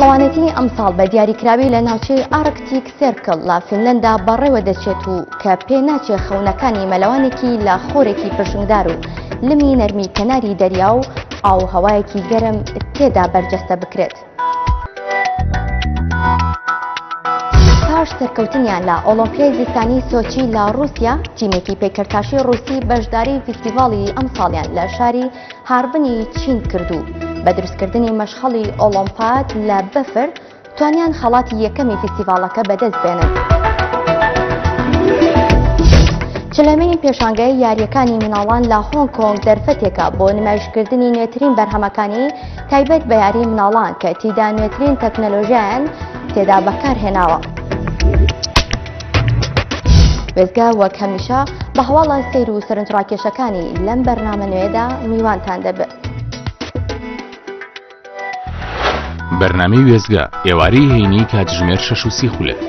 مەلەوانێتی ئەمساڵ بە دیاریکراوی لە ناوچەی ئارکتیک سێرکڵ لە فینلەندا بەڕێوە دەچێت و کە پێ ناچێ خەونەکانی مەلەوانێکی لە خۆرێکی پرشنگدار و لمی نەرمی کەناری دەریا و ئاو هەوایەکی گەرم تێدا بەرجەستە بکرێت. پاش سەرکەوتنیان لە ئۆڵۆمپیای زستانی سۆچی لە ڕووسیا، تیمێکی پەیکەرتاشی ڕووسی بەشداری فیستیڤاڵی ئەمساڵیان لە شاری هاربنی چین کرد و بە دروستکردنی مەشخەڵی ئۆڵۆمپاد لە بەفر توانیان خەڵاتی یەکەمی فیستیڤاڵەکە بەدەست بێنن. چلەمین پێشانگای یارییەکانی مناڵان لە هۆنگ کۆنگ دەرفەتێکە بۆ نمایشکردنی نوێترین بەرهەمەکانی تایبەت بە یاری مناڵان کە تیدا نوێترین تەکنەلۆژیایان تێدا بەکارهێناوە. وێستگە وەک هەمیشە بە هەواڵە سەیر و سەرنجڕاکێشەکانی لەم بەرنامە نوێدا میوانتان دەبێت. بەرنامەی وێستگە ئێوارەی هەینی کاتژمێر 6 و سی خولەک.